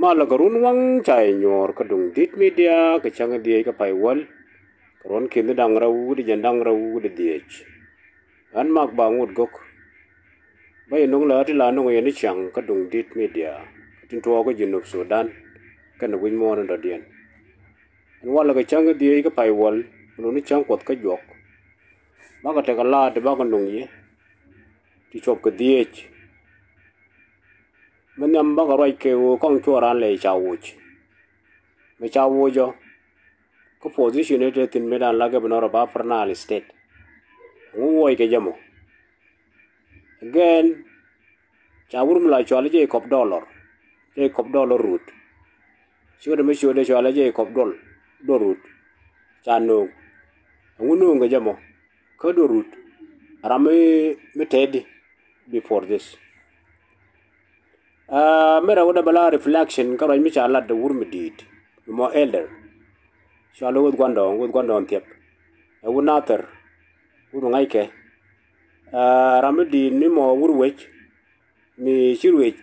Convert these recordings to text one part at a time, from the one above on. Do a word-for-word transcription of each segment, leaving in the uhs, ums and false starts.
Malɛ kɛ run waŋ ca yɛ nyuɔɔr kä Duŋ Di̱t Media kɛ cäŋ dhieec kä pay wäl. Kɛ ruɔ̱n ki̱n da̱ŋ rɛw wi̱cdɛ jiɛn da̱ŋ rɛw wi̱cdɛ dhieec. Ɣän Mak Ba Ŋot Gök. Bä yɛ no̱ŋ lɛ ɣä ti la no̱ŋ yɛ ni cäŋ kä Duŋ Di̱t Media kä tin tuɔɔk kä Junub Sudan kɛnɛ wi̱c muɔ̱ɔ̱n in dɔ̱diɛn. Ɛn walɛ kɛ cäŋ dhieec kä pay wäl mi lo̱ni cäŋ Kuɔth kä juɔk. Bakɛ tekɛ laat ti bakɛ no̱ŋ yɛ ti cuɔp kɛ dhieec. Mi nhiam bakɛ ruac kɛ ɣöö kɔŋ cuɔ raan lɛ ca woc. Mi ca woc ɔ kä position i̱ te thi̱n mëëdan la Governor of Upper Nile State. Ŋu woc kɛ jɛ mɔ? Again, ca wur mi la cɔal i̱ Jacob Dollar, Jacob Dollar Rut. Ciötdɛ mi ciötdɛ cɔal i̱ Jacob Dol, Dol Rut. Ca nööŋ. Ɛŋu nööŋ kɛ jɛ mɔ? Kä Dol Rut ram mi, mi tɛtdi before this. Aa, mi rɛw dee bɛ la reflection kä ruac mi ca lat dee wur mi di̱i̱t mi mɔ elder. Cɔal i̱ Weth Guandɔɔŋ, Weth Guandɔɔŋ Thiɛp. Ɛ wut Nathɛr, wut mi ŋa̱ckɛ. Aa, ram mi di̱i̱t mi mɔ wur wec mi ci ruëc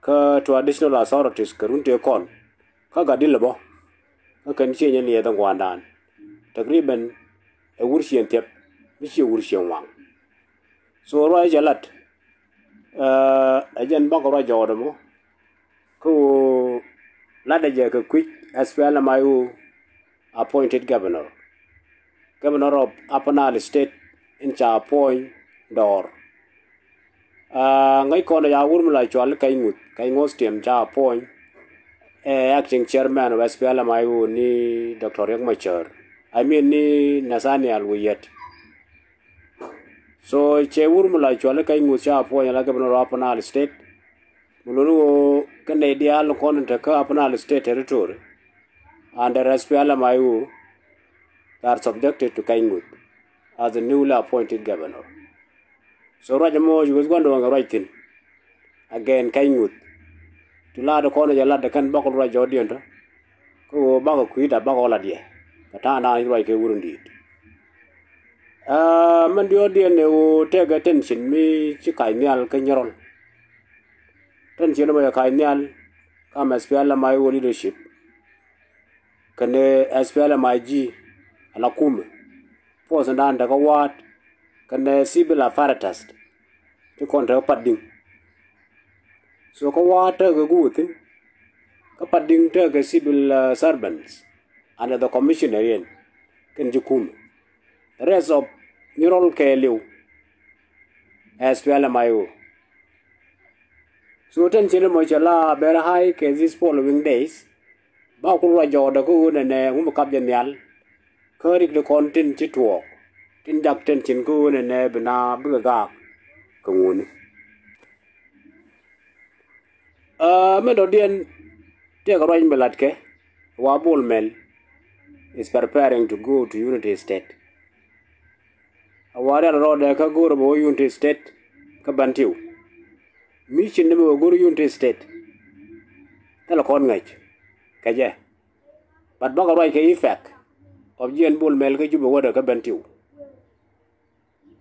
kä traditional authorities kɛ run tëë kɔn kä gat dilɛ bä. Kä kɛn cieny in liɛth in gua̱a̱ndan takriban ɛ wur cieŋ thiɛp mi ciɛ wur cieŋ waŋ. So ruac cɛ lat, ɛ jɛn bakɔ ruac jɔɔdɛ mɔ kä ɣöö latdɛ jɛ kɛ kui̱c SPLM-IO appointed governor. Governor of Upper Nile State in ca appoint dɔɔr. Aa, ŋäc kɔn ɛ ca wur mi la cɔal i̱ Kɛc Ŋuth, Kɛc Ŋuth Tiɛm ca appoint ɛ acting chairman of SPLM-IO ni Doctor Riek Machar. I mean ni Nathaniel Wiyet. So cɛ wur mi la cɔal i̱ Kɛc Ŋuth ca appoint ala governor of Upper Nile State. Mi luni ɣöö kä nɛy diaal kɔn in te kä Upper Nile State Territory under SPLM-IO, they are subjected to Kɛc Ŋuth as the newly appointed governor. So ruac ɛmɔ ci Weth Guandɔɔŋ kɛ ruac thi̱n. Again, Kɛc Ŋuth. Ti laat kɔn jɛ lat kɛn bakɔ ruac jɔɔdiɛn tɔ. Kä ɣöö bakɔ kui̱da bakɔ lat yɛ kɛ ta̱a̱ŋ da̱a̱n ci ruac kɛ wur in di̱i̱t. Aa, mɛn diɔ̱ɔ̱kdiɛn ɛ ɣöö tekɛ tension mi ci kac nhial kä Nyirɔl. Tension mɔ cɛ kac nhial kam SPLM-IO leadership kɛnɛ SPLM-IG ala kumɛ. Force in da̱a̱n tekä wa̱a̱t kɛnɛ civil apparatus ti kɔn tekä Pat Diŋ. So kä wa̱a̱t tekɛ guur thi̱n kä Pat Diŋ tekɛ civil, uh, servants under the commissioner yɛn kɛn ji̱ kumɛ. The rest of Nyirɔl kɛɛliw SPLM-IO. So tension mɔ cɛ la very high kɛ these following days. Ba kul ruac jɔɔdɛ kä ɣöö nɛnɛ ŋu mi kap jɛ nhial. Kä rik di kɔn tin ci tuɔɔk tin jak tension kä ɣöö nɛnɛ bi na bikɛ gaak kɛ ŋuni. Aa, mi dɔ̱diɛn tëëkɛ ruac mi latkɛ wa Bol Mel is preparing to go to Unity State. A wa rial rɔɔdɛ kä go̱o̱r bɛ wä Unity State kä Bentiu. Mi cin ni mi wä go̱o̱r Unity State thilɛ kɔn ŋäc kɛ jɛ. But bakɛ ruac kɛ effect of jiɛn Bol Mel kä Jubɛ wädɛ kä Bentiu.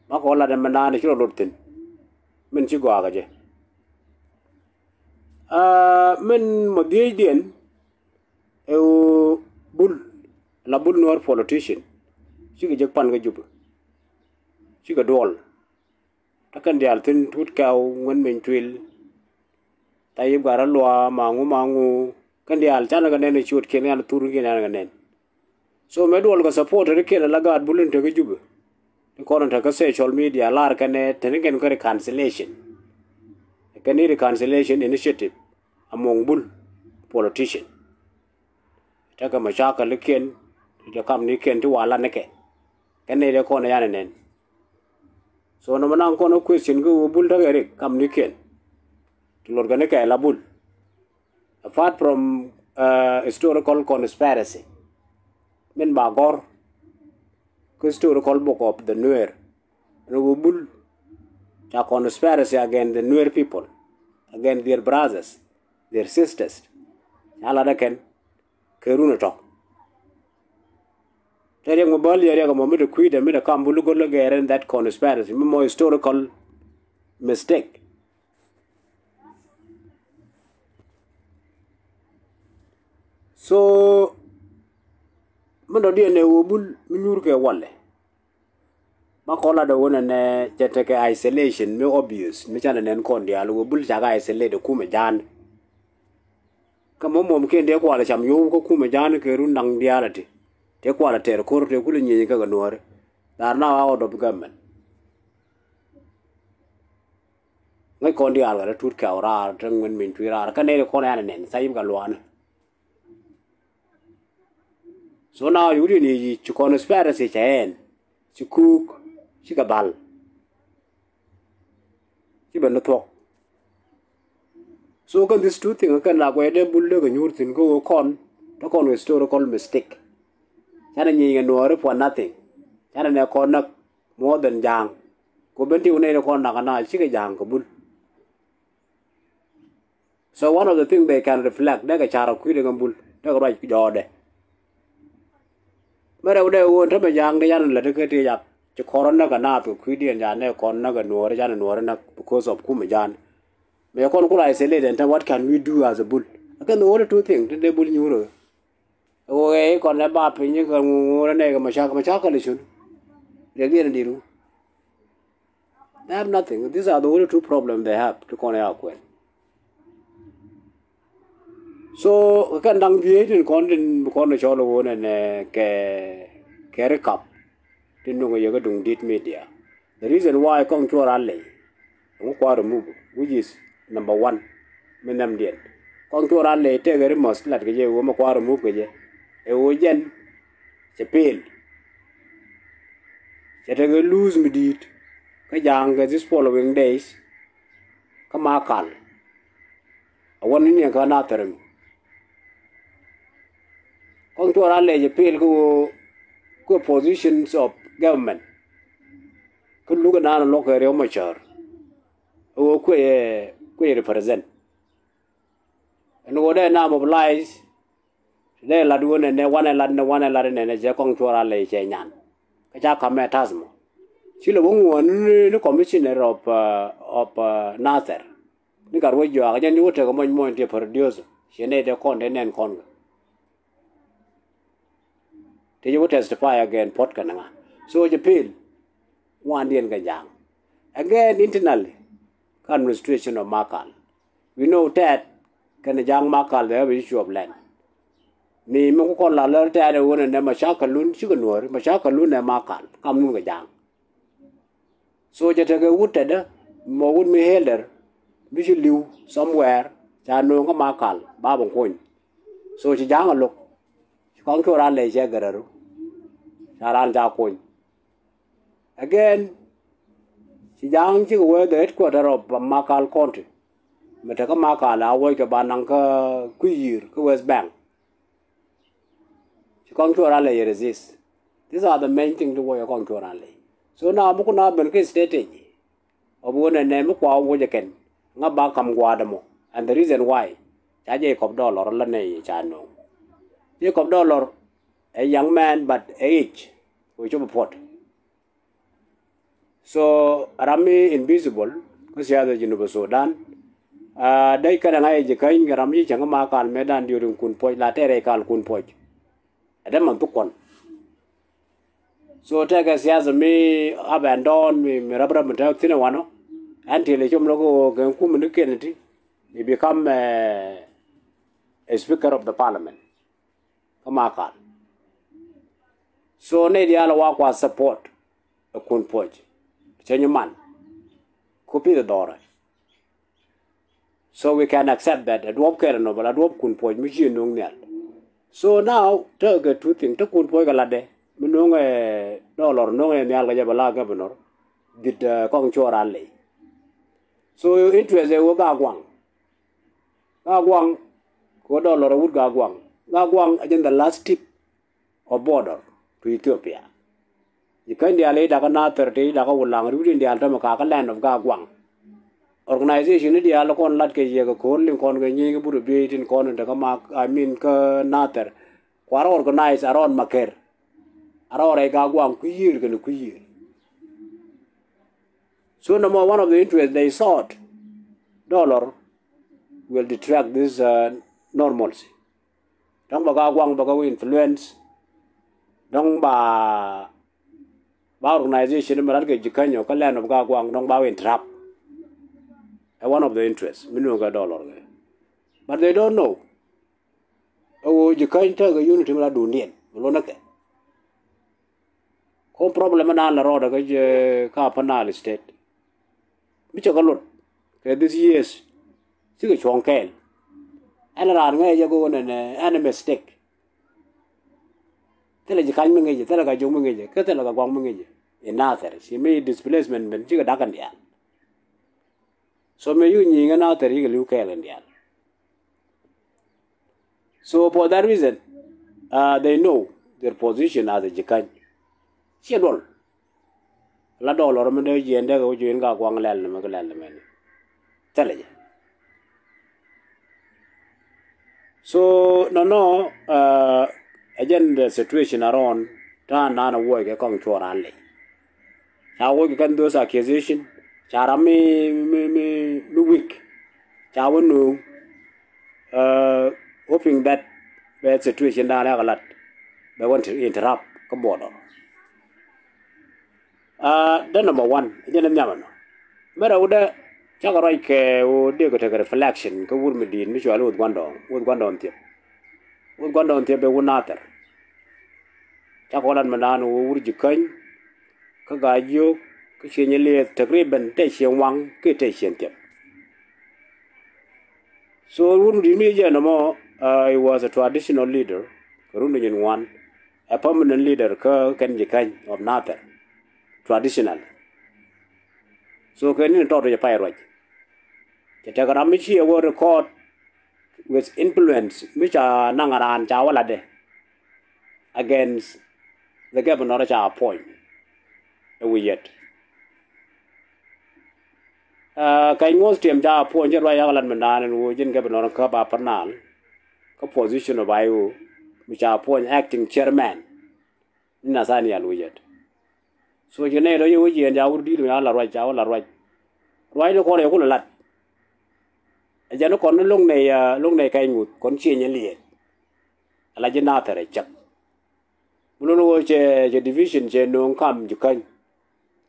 Makɔ lat ɛmɛ naan ci rɔ lot thi̱n min ci gɔaa kɛ jɛ. Aa, min mɔ dhiecdiɛn ɛ ɣöö Bul, la Bul Nuɔr politician cikɛ jek pan kä Jubɛ. Cikɛ duɔl. Te kɛn diaal thi̱n Tut Kɛw, Ŋuɛn Meny Tuil, Thayip Gat Aluaa, maŋu maŋu. Kɛn diaal canɛ kɛ nɛn ɛ ciötkiɛn, can thurkiɛn canɛ kɛ nɛn. So mëë duɔl kɛ supporter kiɛn ala gaat Bul in te kä Jubɛ. Ni kɔn in te kä social media lar kɛnɛ te ni kɛn kä reconciliation. Kɛn ni reconciliation initiative among Bul politician. Tekɛ mashakil kiɛn, tekɛ kam ni kiɛn ti wala ni kɛ. Kɛn ni dee kɔn yan nɛn. So nɔmɔ naŋ kɔn question kä wä Bul tekɛ rik kam ni kiɛn. Ti lor kɛ ni kɛ la Bul. Apart from, uh, historical conspiracy min ba gɔr kä historical book of the Nuer. Ni wä Bul ca conspiracy against the Nuer people, against their brothers, their sisters. Ca lat ɛ kɛn kɛ run ɛ tɔ̱. Te riɛk mɔ bäl yɛ riɛk mɔ mi te kui̱dɛ mi te kam Bul go̱l gɛɛr in that conspiracy mi mɔ historical mistake. So mi dɔ̱diɛn ɛ ɣöö bul mi nyuur kɛ walɛ. Ma kɔn lat ɛ ɣöö nɛnɛ cɛ tekɛ isolation mi obvious mi canɛ nɛn kɔn diaal ɣöö bul cakɛ isolate ɛ kumɛ ja̱a̱n. Kä mɔmɔm kiɛn tëë kualɛ cam yio̱w kä kumɛ ja̱a̱n kɛ run da̱ŋ diaal ɛ ti tëë kualɛ tɛr ko̱r tëë kulɛ nyieny kä kɛ nuɔ̱ɔ̱ri. They are now out of government. Ŋäc kɔn diaal kɛ rɛ tut kɛw raar te ŋuɛn min tui raar kä nɛy ti kɔn ɛn ɛ nɛn tha̱a̱c mi kɛ luaani. So now you didn't yi ci conspiracy cɛ ɛn ci kuk ci kɛ bal ci ben ni thuɔk. So kɛn this two thing kɛn la guɛy dee bul dee kɛ nyuur thin kä ɣöö kɔn te kɔn historical mistake. Canɛ nyieny kɛ nuɔɔri for nothing. Canɛ nɛ kɔn näk more than ja̱a̱ŋ. Kɛ ben ti wä nɛy ni kɔn nak ana cikɛ ja̱a̱ŋ kɛ bul. So one of the things they can reflect, dee kɛ car a kui̱dɛ kɛ bul dee kɛ ruac jɔɔdɛ. Mɛ rɛw dee ɣöö tämɛ ja̱a̱ŋ dee yan lät kä ti yak ci kɔrɔ näk kɛ naath kɛ kui̱diɛn ca nɛ kɔn näk kɛ nuɔɔri canɛ nuɔɔri näk because of kumɛ ja̱a̱n. Mɛ kɔn kula isolate ɛn tämɛ, what can we do as a bul? Akɛn the only two thing ti dee bul nyuurä. Ɛ ɣöö ɛ kɔn ɛ ba piny kɛ ŋuŋuurä nɛ kɛ macak macak kɛ lɛ cun. Riɛk diɛn di̱t ru. They have nothing. These are the only two problems they have ti kɔn ɛ a kuɛn. So kɛ kɛn da̱ŋ biey tin kɔn tin bi kɔn cɔl ɣöö nɛnɛ kɛ kɛ recap tin nuŋ yɛ kä duŋ dit media. The reason why kɔŋ cuɔr a ley ɛŋu kua̱r remove, which is number one. Mi nhɛmdiɛn kɔŋ cuɔr a ley tëëkɛ ri mɔth lat kɛ jɛ ɣöö mi kua̱r remove kɛ jɛ ɛ ɣöö jɛn cɛ pil. Cɛ tekɛ luuth mi di̱i̱t kä ja̱a̱ŋ kɛ this following days. Kä Makal a wä ni niɛn kä Nathɛr ɛmɛ. Kɔŋ cuɔr a lɛc ɛ pil kä ɣöö kuɛ positions of government. Kä luk ɛ naan luɔk kɛ Riek Machar ɛ ɣöö kuɛ kuɛ represent. Ɛn ɣöö dee na mobilize. Dee lat ɣöö nɛnɛ wanɛ lat nɛ wanɛ lat nɛnɛ jɛ kɔŋ cuɔr a lɛc cɛ nyan. Kä ca kamɛ ta̱th mɔ ci lɛ wä ŋuɔ̱ɔ̱n ni commissioner of, uh, of, uh, Nathɛr. Ni gat wä juaak jɛn ni wä tek mɔc mɔc ti produce ciɛ nɛy dee kɔn dee nɛn kɔn kɛ. Ti jɛ wä testify again puɔt kɛn ŋa. So jɛ pil wandiɛn kɛ ja̱a̱ŋ. Again internally kä administration of Makal. We know that kɛn ja̱a̱ŋ Makal they have issue of land. Mi mi ku kɔn la lär tɛɛt ɛ ɣöö nɛnɛ macakɛlun cikɛ nuɔ̱ɔ̱ri macakɛlun ɛ Makal kamnun kɛ ja̱a̱ŋ. So cɛ tekɛ wut tɛtdä mɔ wut mi elder mi ci li̱w somewhere ca nööŋ kä Makal ba bɛ kuny. So ci ja̱a̱ŋ a lo̱k ci kɔŋ cuɔr a lɛc cɛ gɛrɛru ca raan ca kuny. Again ci ja̱a̱ŋ cikɛ wee the headquarter of Makal County. Mi te kä Makal a wuɔckɛ ba naŋ kä kui̱ yi̱i̱r kä West Bank. Ci kɔŋ cuɔr a lɛc yɛ resist. These are the main thing ti wuɔyɛ kɔŋ cuɔr a lɛc. So na mi kun a ben kä strategy ɔ bi wä nɛ nɛ mi kua wuɔcɛ kɛn ŋa ba kam gua̱a̱dɛ mɔ. And the reason why ca Jacob Dollar la nɛ yɛ ca nööŋ. Jacob Dollar a young man but a age wä cop puɔt. So ram mi invisible kä siasa Junub Sudan. Dec kɛnɛ ŋa̱c ji̱ käny kɛ ram ci cäŋ Makal mëë dan diöt in kun puɔc la tɛɛrɛ kal kun puɔc. Ɛ dee man thuk kuɔn. So tɛkɛ siasa mi abandon mi rap rap mi tɛk thin ɛ wanɔ. Ɛn ti lɛ com lɔ kɛ ɣöö kɛ kum ni kiɛn ti mi become a speaker of the parliament. Kä Makal. So nɛy diaal wa kua support ɛ kun puɔc cɛ nyu man ku pith dhɔrɛ. So we can accept that a duɔp kɛl nɔ bɛ la duɔp kun puɔc mi ci no̱o̱ŋ nhial. So now tekɛ two thing te kun puɔc kɛ latdɛ mi no̱o̱ŋ ɛ Dollar no̱o̱ŋ ɛ nhial kɛ jɛ bɛ la governor. Dit kɔŋ cuɔr a ley. So interest ɛ wä Gaaguaŋ. Gaaguaŋ kɛ wä Dollar wut Gaaguaŋ. Gaaguaŋ ɛ jɛn the last tip of border to Ethiopia. Ji̱ käny diaal i̱ dakä Nathɛr ti i̱ dakä Wulaŋ ri̱wdiɛn diaal tämɛ kakä land of Gaaguaŋ. Organization ni diaal kɔn lat kɛ yɛ kɛ ko̱r liŋ kɔn kɛ nyieny kɛ burɛ biey tin kɔn in tekä mak I mean kä Nathɛr. Kuarä organize around Makɛr. Around rɛy Gaaguaŋ kui̱ yiër kɛnɛ kui̱ yiër. So number one of the interest they sought Dollar will detract this, uh, normalcy. Dɔ̱ŋ ba Gatkuaŋ ba kɛ wä influence. Dɔ̱ŋ ba, ba organization mi rat kɛ Jikäny ɔ kä land of Gatkuaŋ dɔ̱ŋ ba wä interrupt. Ɛ one of the interest mi nööŋ kɛ dollar kɛ. But they don't know. Ɛ ɣöö Jikäny tekɛ unity mi la duundiɛn mi luɔt ni kɛ. Kä problem mi naan la rɔɔdɛ kä jɛ kä Upper Nile State. Mi cɛ kɛ luɔt kɛ this years. Cikɛ cuɔ̱ŋ kɛɛl. Ɛn raan ŋäcɛ jɛ go̱o̱n ɛn ɛn mistake. Thilɛ Jikäny mi ŋäcɛ, thilɛ Gatjiok mi ŋäcɛ, kä thilɛ Gatkuaŋ mi ŋäcɛ. In Nathir ci mi displacement ben cikɛ da̱k kɛn diaal. So mëë yuk nyiŋ ɛ Nathir yikɛ li̱w kɛɛl kɛn diaal. So for that reason, uh, they know their position as a Jikäny. Ciɛ duɔl. La dollar mi dee jiɛn dee kɛ wä jiɛn Gatkuaŋ lɛl ni mɛ kɛ lɛl ni mɛ ni. Thilɛ jɛ. So nɔnɔ, uh, ɛ jɛn the situation around ta̱a̱ naan ɛ wuɔc kɛ kɔŋ cuɔ raan lɛy. Ca wuɔc kɛ kɛn those accusation ca ram mi mi mi mi weak. Ca wä nööŋ, uh, hoping that bɛ situation dan ɛ kɛ lat bɛ wä interrupt kä border. Aa, dee number one, jɛn in nhiam ɛnɔ. Mɛrɛ wudɛ cakɛ ruac kɛ ɣöö dee kɛ tekɛ reflection kä wur mi di̱i̱t mi cɔal i̱ Wuoth Gua̱ndɔɔŋ, Wuoth Gua̱ndɔɔŋ Thiep. Wuoth Gua̱ndɔɔŋ Thiep ɛ wut Nathir. Cakɔ lat mi naan ɣöö wur Jikäny kä Gatjiok kä Ciëŋ Lieth takriban tɛ cieŋ waŋ kiɛ tɛ cieŋ Thiep. So wun di̱t mi jɛ nɔmɔ, uh, he was a traditional leader kɛ run ni nyin ŋuan, a permanent leader kä kɛn Jikäny of Nathir, traditional. So kɛ ni tɔt jɛ pay ruac. Cɛ tekɛ ram mi ci ɛ wä record with influence mi ca naŋ raan ca wä latdɛ against the governor ca appoint ɛ wi̱i̱ yɛt. Aa, kɛc ŋuɔ̱th tiɛm ca appoint cɛ ruac yak lat mi naan ɛn ɣöö ji̱n governor kä ba Upper Nile kä position of I O mi ca appoint acting chairman ni Nathaniel wi̱i̱ yɛt. So ci nɛy tɔ yɛ wä jiɛɛn ca wur di̱i̱t mi ca la ruac ca wä la ruac. Ruac ni kɔn yɛ kulɛ lat. Ɛ jɛn ni kɔn ni lo̱ŋ nɛy, aa, lo̱ŋ nɛy kɛc ŋuth kɔn Ciëŋ Lieth. Ala ji̱ Nathir ɛ cäk. Mi lun ɣöö cɛ, cɛ division cɛ nööŋ kam Jikäny,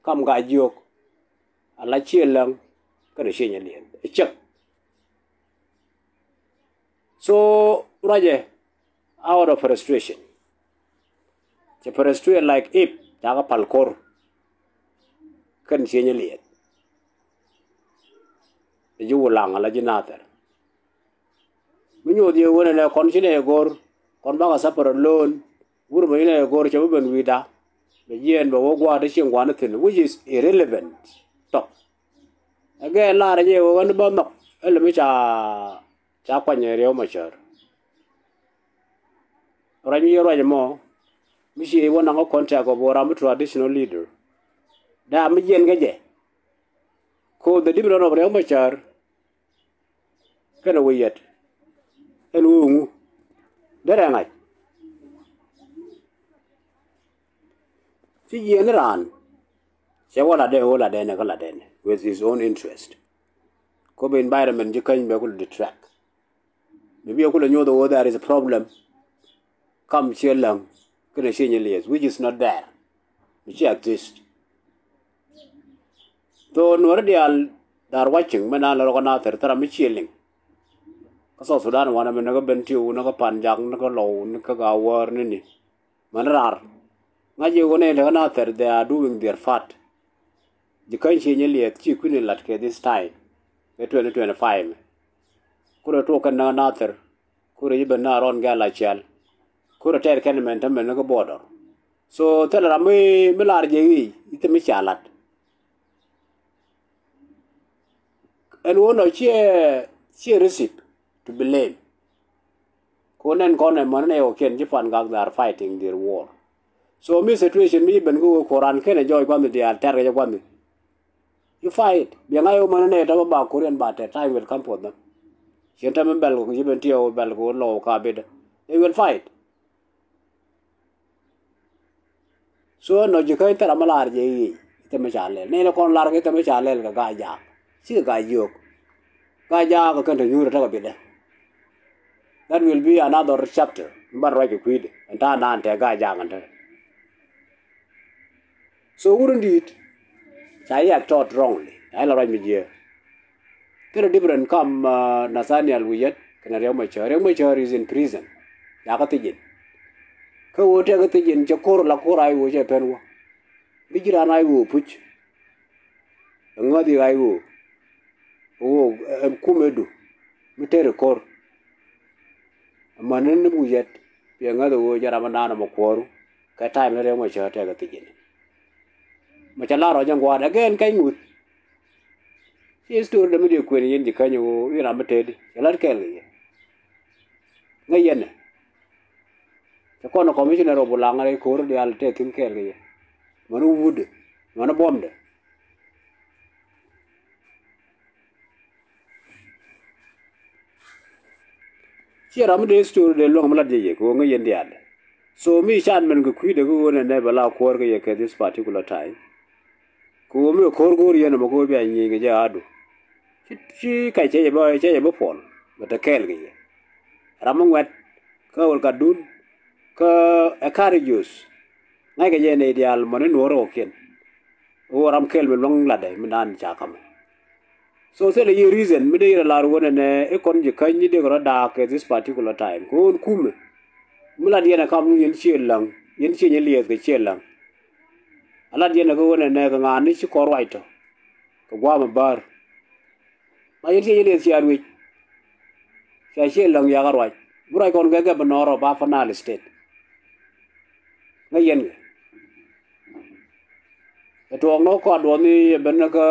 kam Gatjiok, ala Ciëŋ Läŋ kɛnɛ Ciëŋ Lieth ɛ cäk. So ruacɛ out of frustration. Cɛ frustrate like if cakɛ pal ko̱r kɛn Ciëŋ Lieth. Ɛ ji̱ Wulaŋ ala ji̱ Nathir. Mi nyuɔth yɛ wen ɛnɛ kɔn ci nɛy ɛ go̱r kɔn bakɛ suffer alone. Wur mɛ ci nɛy ɛ go̱r cɛ bi ben wi̱i̱da bɛ jiɛɛn bɛ wä gua̱a̱r ti cieŋ gua̱a̱r ni thi̱n, which is irrelevant. Tɔk ɛ gɛɛ lar ɛ jɛ wä ɣän bä nhɔk ɛ lɛ mi ca ca kuany ɛ Riek Machar. Ruac mi yɛ ruac ɛmɔ mi ci wä naŋ kä contact ɔ bä ram mi traditional leader. Daa mi jiɛn kä jɛ ko the division of Riek Machar. Kɛnɛ wä yɛt ɛn wä ŋu derɛ ŋa̱c. Ci jiɛn ni raan cɛ wä latdɛ wä latdɛ nɛ kä latdɛ nɛ with his own interest. Ko bi environment ji̱ käny bɛ kul distract. Mi bi ɛ kul ɛ nyoth ɛ wä there is a problem. Kam Ciëŋ Läŋ kɛnɛ Ciëŋ Lieth, which is not there. Mi ci exist. Tho Nuäri diaal they are watching, mɛn a lɛ rɔ kä Nathir thil ram mi ciɛ liŋ. Kä South Sudan wanɛ mi ni kä Bentiu, ni kä Panjak, ni kä Lɔw, ni kä Gawär, ni ni. Mɛn raar ŋa̱c jɛ ɣöö nɛy te kä Nathir they are doing their part. Ji̱ käny Ciëŋ Lieth ci kui̱ni lat kɛ this time kɛ twenty twenty-five. Kurɛ tuɔɔk kɛn ni kä Nathir. Kurɛ ji̱ ben na rɔn gɛl a cial. Kurɛ tɛɛr kɛn mɛn te mɛn ni kä border. So thilɛ ram mi, mi lar jɛ i̱ i̱ thil mi ca lat. Ɛn ɣöö nɔ ciɛ, ciɛ receipt to blame. Ko nɛn kɔn ɛ mɔn nɛ yɛ wä kiɛn ji̱ Pan Gak they are fighting their war. So mi situation mi ji̱ ben kä ɣöö koran kenɛ jɔɔc gua̱nh diaal tɛr kɛ jɛ gua̱nh. You fight. Biɛ ŋa̱c ɣöö mɔn nɛ yɛ tɔpä ba Korean ba tɛ time will come for them. Cien tɛm mi bɛl kɛ ji̱ ben tiɛw bɛl kɛ ɣöö lɔw ka bidä. They will fight. So nɔ ji̱ käny thil ram mi lar jɛ i̱ i̱ thil mi ca lɛl. Nɛy ni kɔn lar kɛ thil mi ca lɛl kɛ Gaa Jaak. Cikɛ Gaa Jiök. Gaa Jaak kɛ kɛn te nyuur tekɛ bitdɛ. That will be another chapter. Ban ruac kɛ kui̱dɛ ɛn ta̱a̱ naan tɛ ga̱a̱c ja̱a̱ŋ ɛn tɛ. So wut in di̱i̱t ca yɛ act out wrongly, ca yɛ la ruac mi jiääk. Thilɛ different kam Nathaniel Oyet kɛnɛ Riek Machar. Riek Machar is in prison. Ca kä thiec in. Kä ɣöö tëë kä thiec in cɛ ko̱r la ko̱r a i̱ ɣöö cɛ pɛn wä. Bi ji̱ raan a i̱ ɣöö puc. Ɛ ŋäth i̱ a i̱ ɣöö ɛ ɣöö ɛ kumɛdu mi tëë ri ko̱r. Amäni ni Oyet, bi ɛ ŋäth ɛ ɣöö jɛ ram mi naan ɛmɔ kuääru. Kɛ time ni Riek Machar tëë kä thiec in. Mɛ cɛ la rɔ jɛ ŋuan again kɛc ŋuth. Ci story dee mi dee kuën yɛn ji̱ käny ɣöö i̱ ram mi tëëdi cɛ la̱t kɛɛl kɛ yɛ. Ŋäc yɛn ɛ cɛ kɔn commissioner of Ulaŋ rɛy ko̱r diaal tëë thi̱n kɛɛl kɛ yɛ. Mäni wutdɛ, mäni buɔ̱mdɛ. Ciɛ ram mi dee story dee luäŋ mi lat jɛ yɛ kɛ ɣöö ŋäc yɛn diaal. So mi can mɛn kɛ kui̱dɛ kɛ ɣöö nɛnɛ bɛ la kuäär kɛ yɛ kɛ this particular time. Kɛ ɣöö mi ko̱r go̱o̱r yɛn ɛmɔ kɛ ɣöö bia nyieny kɛ jɛ adu. Ci, ci kɛ cɛ jɛ bä, cɛ jɛ bä puɔl bɛ te kɛɛl kɛ yɛ. Ram mi ŋuɛt kä ɣöl katdun kä ɛ courageous. Ŋa̱ckɛ jɛ nɛy diaal mɔni nuɔ̱ɔ̱r ɛ ɣɔ̱kiɛn. Ɣöö ram kɛl mi luäŋ latdɛ mi naan ca ka̱mɛ. So thilɛ yi reason mi dee yɛn lar ɣöö nɛnɛ i̱ kɔn ji̱ käny ni dee kɛ rɔ daak kɛ this particular time kɛ ɣöö kumɛ. Mi lat yɛn ɛ kam ni yɛn ciɛ läŋ, yɛn ciɛ nyɛ liɛth kɛ ciɛ läŋ. A lat yɛn ɛ kɛ ɣöö nɛnɛ kɛ ŋa̱a̱n ni ci kɔn ruac tɔ kɛ gua̱a̱m ɛ bäär. Ma yɛn ciɛ nyɛ liɛth cia ruec. Cia ciɛ läŋ yakä ruac bi ruac kɔn kɛ gɛ bi nɔɔr ɔ ba Upper Nile State. Ŋäc yɛn kɛ. Cɛ tuɔɔk nɔ kɔat duɔthni cɛ ben kä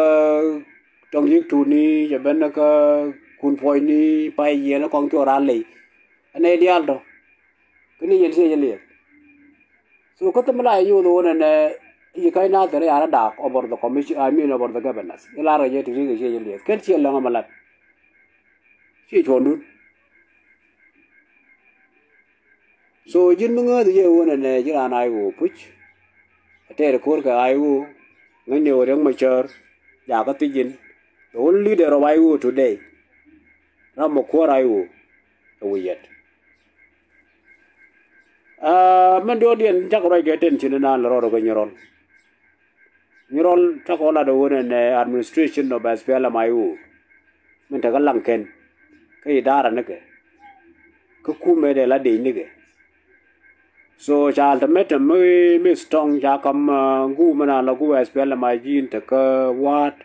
Tɔŋ Yik Tuutni, cɛ ben kä Kun Puɔcni, pay yiɛn kɔŋ cuɔ raan ley. Ɛn nɛy diaal tɔ. Kä ni yɛn ciɛ jɛ liɛth. So kä thim la yɛ nyoth ɣöö nɛnɛ i̱ ka̱c Nathir i̱ ya̱r daak over the commission, I mean over the governors. I̱ lar kɛ jɛ ti ri̱k kɛ ciɛ jɛ liɛth. Kɛn ciɛ läŋ ɛmɛ lat. Ciɛ cuɔ̱ndun. So ji̱n mi ŋääth jɛ ɣöö nɛnɛ ji̱ raan a i̱ ɣöö puc. Ɛ tɛɛr ko̱r kɛ a i̱ ɣöö ŋäcni ɣöö Riek Machar jakä thiec in. The only leader of a i̱ ɣöö today. Ram mɔ kuäär a i̱ ɣöö ɛ wi̱i̱ yɛt. Aa, mɛn diɔ̱ɔ̱kdiɛn cakɔ ruac kɛ tension inan lɛ rɔɔdɛ kɛ Nyirɔl. Nyirɔl cakɔ lat ɛ ɣöö nɛnɛ administration of S P L M I O. Min te kä Laŋkɛn kä idara nikɛ kä kumɛ dee la dec nikɛ. So ca ultimatum mi, mi strong ca kam, aa, ŋu mi na la ŋu S P L M I G in te kä Waat.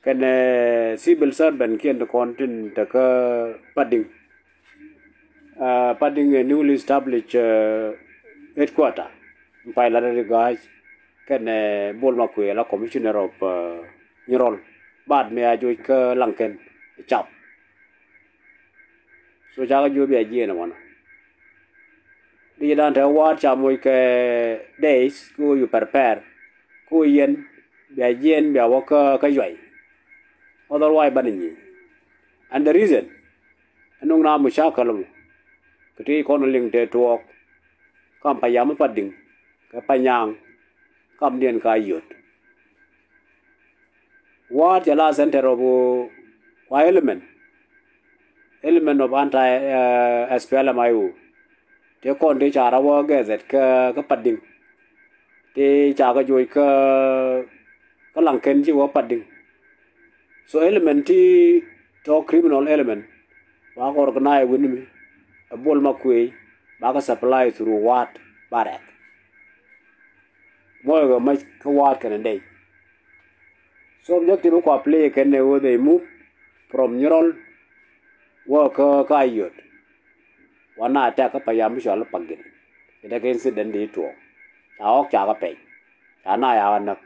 Kɛnɛ civil servant kiɛn ti kɔn tin te kä Padiŋ. Aa, Padiŋ ɛ newly established, aa, headquarter. Pay la ri ga̱a̱c kɛnɛ Bol Makuei la commissioner of, aa, Nyirɔl. Baat mi a joc kä Laŋkɛn cap. So cakɛ jiök bia jiɛɛn ɛ wanɔ. Di jɛ dan te Waat ca moc kɛ days kä ɣöö you prepare kä ɣöö yɛn bia jiɛɛn bia wä kä, kä Yuay. Otherwise banɛ nyieny. And the reason ɛn nöŋ na mucakɛl mɔ kɛ ti kɔn liŋ te tuɔɔk kam Payam Padiŋ kɛ Panyaaŋ kamdiɛn ka yöt. Waat cɛ la center of, uh, kua element, element of anti, uh, S P L M I O. Tëë kɔn ti ca rɔ wä gɛthɛt kä, kä Padiŋ. Ti ca kɛ joc kä, kä Laŋkɛn ci wä Padiŋ. So element ti tɔ criminal element ba kɛ organize wi̱ni mi ɛ Bol Makuei ba kɛ supply through Waat ba rɛk. Muɔckɛ mac kä Waat kɛnɛ dɛy. So objective kua play kɛn ɛ ɣöö they move from Nyirɔl wä kä, kä Ayod. Wa na attack kä Payam mi cɔal i̱ Pagin. Kɛ dee kɛ incident di tuɔɔk ca ɣɔk ca kɛ pɛy. Ca na yakä näk.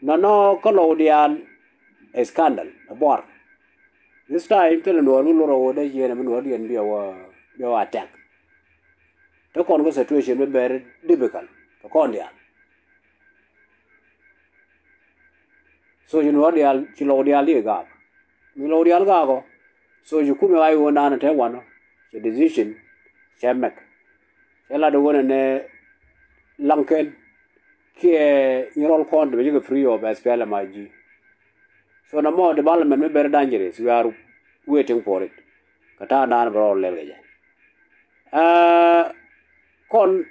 Nɔnɔ kä Lɔw diaal ɛ scandal ɛ buar. This time thilɛ Nuɔɔr mi lor ɛ ɣöö dee jiɛn ɛ mi Nuɔɔrdiɛn bi ɛ wä, bi ɛ wä attack. Te kɔn kä situation mi very difficult kɛ kɔn diaal. So ci Nuɔɔr diaal, ci Lɔw diaal di gaak. Mi Lɔw diaal gaak ɔ. So ci kumɛ ɣa̱c ɣöö nanɛ te wanɔ cɛ decision cɛ mɛk. Cɛ lat ɣöö nɛnɛ Laŋkɛn kiɛ Nyirɔl kɔn ti bɛ cikɛ free of S P L M I G. So nɔmɔ development mi very dangerous, we are waiting for it. Kɛ ta̱a̱ naan bɛ rɔ lɛl kɛ jɛ. Aa, kɔn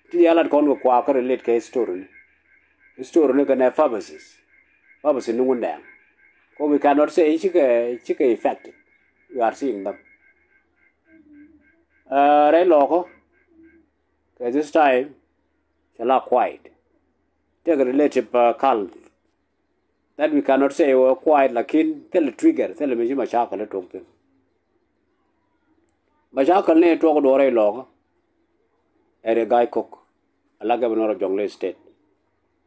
ti diaal lat kɔn kɛ kuak kä relate kɛ history ni. History ni kɛnɛ purposes. Purposes ni Wundɛŋ. Kɛ we cannot say cikɛ, cikɛ effective. We are seeing them. Aa, rɛy Lɔɔkä kɛ this time cɛ la quiet. Tekɛ relative, uh, calm. That we cannot say were quiet, lakin thilɛ trigger, thilɛ mi ci macakal tuɔk thin. Macakal ni tuɔk duɔrɛ Lɔɔkä. Ɛ ri Gai Kok, ala governor of Jonglei State.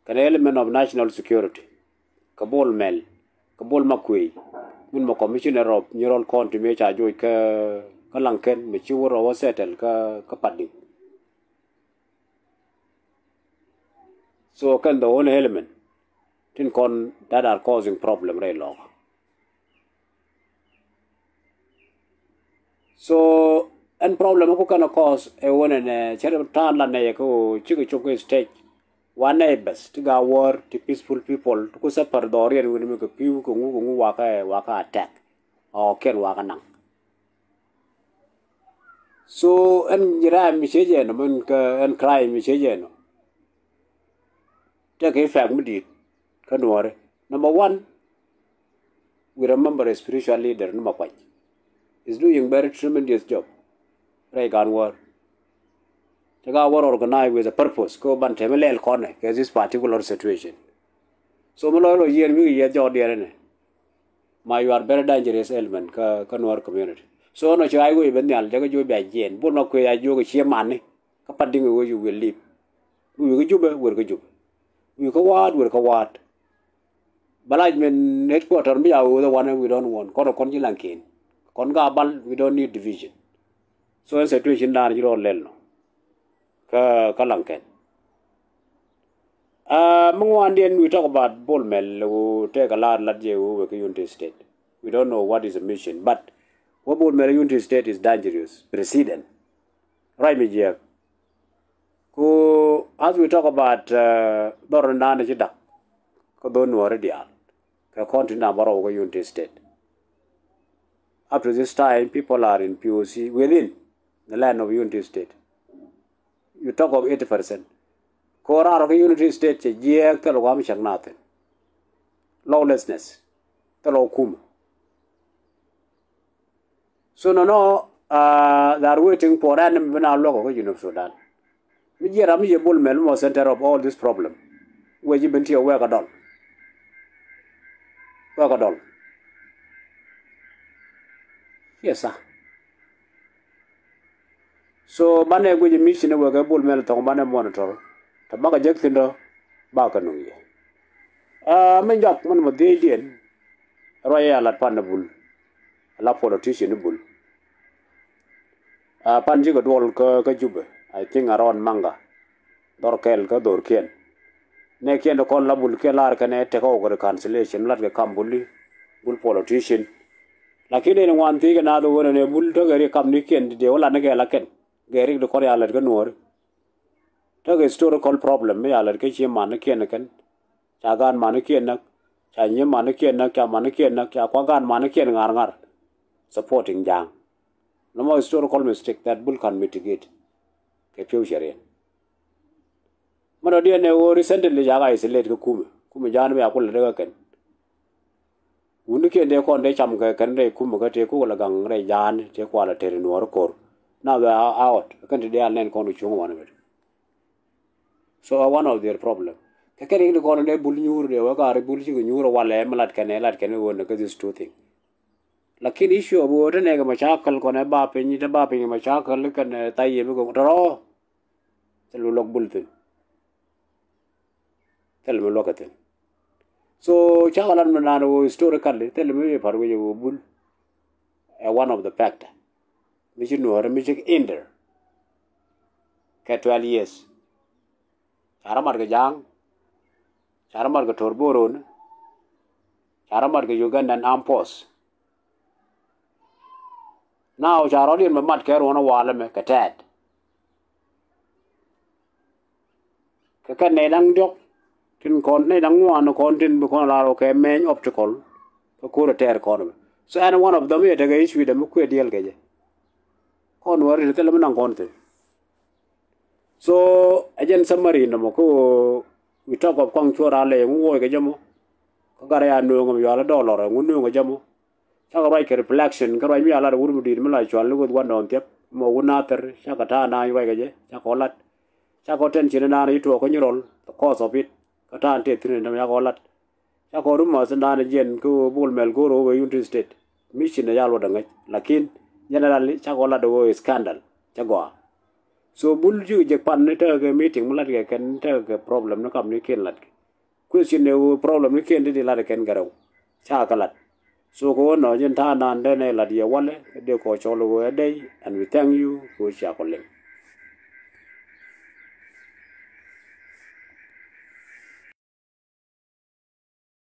Kɛnɛ element of national security. Kɛ Bol Mel, kɛ Bol Makuei. Min mɛ commissioner of Nyirol County mi ca joc kä, kä Laŋkɛn, mi ci wä rɔ wä settle kä, kä Padiŋ. So kɛn the only element tin kɔn that are causing problem rɛy Lɔɔkä. So ɛn problem ku kɛn cause ɛ wä nɛnɛ cɛ ta̱a̱n la nɛyɛ kä ɣöö cikɛ cop kä stage. Wa nɛy bɛth ti ga wäär ti peaceful people ti ku suffer dhɔriɛn wi̱n mi kɛ pi̱w kɛ ŋu kɛ ŋu wakä, wakä attack. Ɔ kiɛn wakä naŋ. So ɛn ji̱ ram mi cɛ jɛ nɔ, min kä ɛn crime mi cɛ jɛ nɔ. Tekɛ effect mi di̱i̱t kä Nuɔ̱ɔ̱ri. Number one, we remember a spiritual leader ni Makuac is doing very tremendous job. Rɛy Gan Wäär. Cɛ ka wä organize with a purpose kä ban tɛmɛ lɛl kɔnɛ kɛ this particular situation. So mi lɔc lɔ yieen mi kɛ yieth jɔk diɛɛr inɛ. Ma you are very dangerous element kä, kä Nuɔ̱ɔ̱r community. So nɔ ci ɣa̱c wec ben nhial jɛ kä jiök bia jiɛɛn. Bol Makuei a jiök cie mani. Kä Padiŋ wec you will live. Wi̱i̱ kä Jubɛ, wer kä Jubɛ. Wi̱i̱ kä Waat, wer kä Waat. Balac min headquarter mi ca wee the one we don't want. Kɔn kɔn ji̱ Laŋkɛn. Kɔn ka bal, we don't need division. So ɛn situation dan ji̱ rɔ lɛl nɔ. Kä, kä Laŋkɛn. Uh, mi ŋuandiɛn, we talk about Bol Mel, who take a lot, lat jɛ who wek Unity State. We don't know what is the mission, but wä Bol Mel Unity State is dangerous. President. Right mi jiɛk. Ku as we talk about, uh, dhɔr ni naan ci dak. Kä dhɔr Nuɔ̱ɔ̱ri diaal. Kɛ kɔn ti namba rɔw kä Unity State. Up to this time, people are in P O C within the land of Unity State. You talk of eighty percent. Kɛ ɣöö raar kä Unity State cɛ jiɛɛk thil gua̱a̱m cäŋ nath thi̱n. Lawlessness. Thil ɔ kumä. So nɔnɔ, uh, they are waiting for ɛn mi bi na luɔk kä Junub Sudan. Mi jiɛ ram mi yɛ Bol Mel mɔ center of all this problem. Wee ji̱ ben ti ɛ wɛɛk a dɔl. Wɛɛk a dɔl. Yes sir. So banɛ guic mission wek ɛ Bol Mel thɔŋ banɛ monitor. Tɛ bakɛ jek thi̱n dɔ bakɛ nuŋ yɛ. Ah, mi jɔak min mɔ dhiecdiɛn. Ruac ɛ a lat pan ni Bul. A la politician ni Bul. Ah, pan cikɛ duɔl kä, kä Jubɛ. I think around Manga. Dhɔr kɛl kä dhorkiɛn. Nɛ kiɛn ti kɔn la Bul kiɛn lar kɛnɛ tekɛ wä kɛ reconciliation lat kɛ kam Bul i̱ Bul politician. Lakin in ŋuan thiec kɛ naath ɣöö nɛ Bul tekɛ ri kam ni kiɛn ti dee wä lat ni kɛ la kɛn. Gɛ rik ti kɔn ya lät kä Nuɔ̱ɔ̱ri. Tekɛ historical problem mi ya lät kä cie man ni kiɛn kɛn. Ca gaan man ni kiɛn näk. Ca nyi man ni kiɛn näk. Ca man ni kiɛn näk. Ca kua gaan man ni kiɛn ŋa̱r ŋa̱r. Supporting Ja̱a̱ŋ. Nɔmɔ historical mistake that Bul can mitigate. Kɛ future in. Mɛ dɔ̱diɛn ɛ ɣöö recently ca ka isolate kä kumɛ. Kumɛ Ja̱a̱ŋ ni bɛ a kulɛ dee kä kɛn. Wunikiɛn dee kɔn dee cam kɛ kɛn rɛy kumɛ kä tëë kukɛ lɛ gaŋ rɛy Ja̱a̱ŋ tëë kualɛ tëë ri Nuɔ̱ɔ̱ri ko̱r. Now they are out. Kɛn ti dee a nɛn kɔn kɛ cuŋ wanɛ bɛ. So a one of their problem. Kɛ kɛn ikni kɔn dee Bul nyuur dee wä ka ri Bul cikɛ nyuur walɛ mi lat kɛn ɛ lat kɛn ɛ ɣöö nɛ kä these two thing. Lakin issue of ɣöö te nɛ kɛ mashakal kɔn ɛ ba piny te ba piny kɛ mashakal kɛn ɛ thayɛ bikɛ tɔrɔ. Thil mi luɔk Bul thi̱n. Thil mi luɔk kɛ thi̱n. So cakɛ lat mi naan ɣöö historically thil mi par wec ɣöö Bul ɛ one of the factor mi ci Nuɔ̱ɔ̱ri mi ci hinder kɛ twelve years. Ca rɔ mat kɛ Ja̱a̱ŋ. Ca rɔ mat kɛ Tor Boron. Ca rɔ mat kɛ Ugandan Armed Force. Now ca rɔ̱diɛn bɛ mat kɛ ruɔ̱n walɛ mɛ kɛ tɛɛt. Kɛ kɛ nɛy da̱ŋ diɔ̱k tin kɔn nɛy da̱ŋ ŋuan kɔn tin bi kɔn lar kɛ mɛny obstacle. Kä ko̱r ɛ tɛɛr kɔn bɛ. So ɛn one of them yɛ tekɛ issue dɛ mi kuɛ diɛl kɛ jɛ. Kɔn wä ri thilɛ mi naŋ kɔn thin. So ɛ jɛn summary nɔmɔ kä ɣöö we talk of Kɔaŋ Cuɔl Ralɛ ŋu wuɔc kɛ jɛ mɔ. Kä gat ɛ ya nööŋ ɛm yual ɛ dollar ŋu nööŋ kɛ jɛ mɔ. Cakɔ ruac kɛ reflection kä ruac mi a lat ɛ wur mi di̱i̱t mi la cual ni Ɣöth Wandɔɔŋ Thiɛp mɔ wut Nathir cakɔ ta̱a̱ naan ruac kɛ jɛ cakɔ lat. Cakɔ tension naan ci tuɔɔk kä Nyirɔl the cause of it. Kä ta̱a̱ tëë thi̱n in däm cakɔ lat. Cakɔ rumors in naan jiɛn kä ɣöö Bol Mel go̱o̱r ɣöö wee Unity State. Mission ɛ ya luɔt ɛ ŋäc lakin generally cakɔ lat ɣöö scandal cɛ gɔaa. So bul ci jek pan ni tekɛ kɛ meeting mi lat kɛ kɛn tekɛ kɛ problem ni kam ni kiɛn lat kɛ. Question ni ɣöö problem ni kiɛn ti di lat kɛn kɛ rɛw. Ca kɛ lat. So kɛ ɣöö nɔ jin ta̱a̱ naan dee nɛ lat yɛ walɛ kɛ dee kɔ cɔl ɣöö ɛ dee and we thank you kɛ ɣöö cia kɔ liŋ.